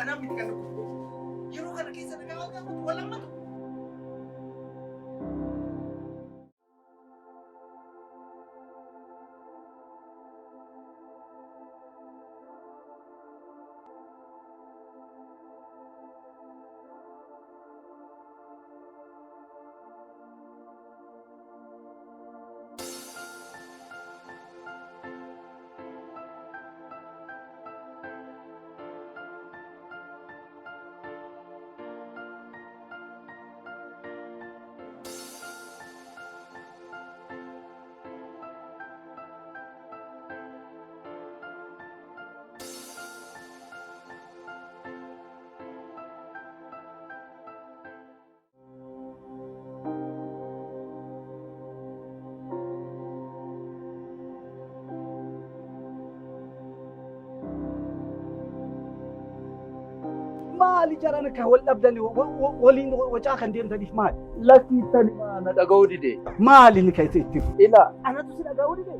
Anaan miti kan dhukkubsu. Yeroo kana keessa nagaa wal gaafatu wal hammatu. Maali jaran akka wal dhabdani waliin wacaa kan deemtaniif maali? Lakkii tani na dhaga'uu dide. Maali ni kan itti Ila Anatu si dhaga'uu dide.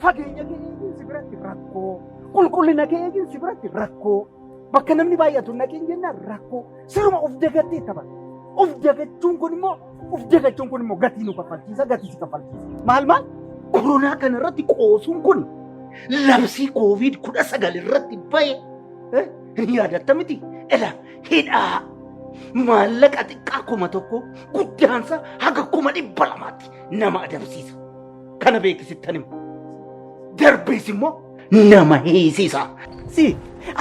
Fageenya kee eegin si biratti rakkoo. Qulqullina kee eegin si biratti rakkoo. Bakka namni baay'atu naqin jennaan rakkoo. Siruma of dagattee tapha. Of dagachuun kun immoo of dagachuun kun immoo gatii nu kaffalchiisa gatii si kaffalchiisa. Maal maal? Koronaa kana irratti qoosuun kun labsii koovid 19 irratti bahe hin yaadatta miti. Ela hidhaa maallaqa xiqqaa 1000 guddaansa haga 200,000tti nama adabsiisa. Kana beekisittan hima. Darbees immoo nama hiisisa. Si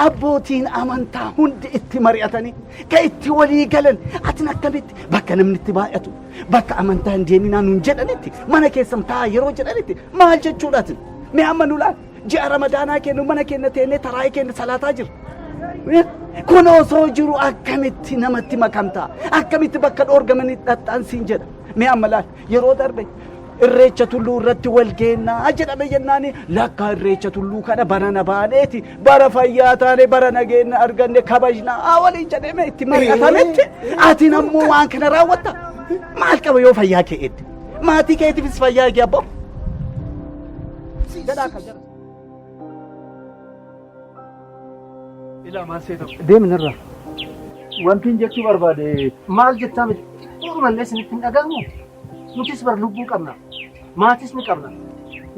abbootiin amantaa hundi itti mari'atanii ka itti walii galan atin akkamitti bakka namni itti baay'atu bakka amantaa hin deeminaa nuun jedhanitti mana keessan taa'aa yeroo jedhanitti maal jechuudha atin? Mee amma nu laal ji'a ramadaanaa kennu mana keenya teennee taraa'ii keenya salaataa jira. Kun osoo jiru akkamitti namatti makamtaa? Akkamitti bakka dhoorgamanitti dhaxxaan siin jedha? Mee amma laal yeroo darbe irreecha tulluu irratti wal geennaa jedhame jennaani lakka irreecha tulluu kana barana baaneeti bara fayyaa taane bara nageenya arganne kabajnaa waliin jedhame itti mari'atametti ati ammoo waan kana raawwatta maal qaba yoo fayyaa kee eedde maatii keetiifis fayyaa kee abboo. Jedhaa kan jedha. Ilaa maal seeta? Deemi narraa. Wanti jechuu barbaade Maal jettaa miti? Xiqqoomallee isinitti hin dhaga'amu. Nutis bar lubbuu qabna. Maatis ni qabna.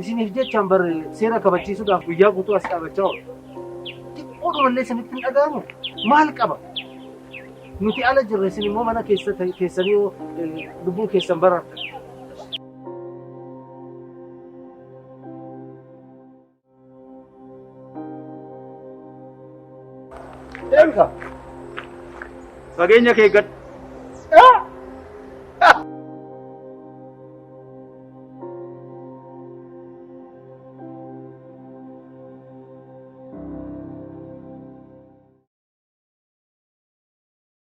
Isiniif jechaan bar seera kabachiisuudhaaf guyyaa guutuu as dhaabachaa oolu. Xiqqoomallee isinitti hin dhaga'amu. Maal qaba? Nuti ala jirra isin immoo mana keessa teessanii lubbuu keessan baraartan. Deemsa. Fageenya kee eeggadhu.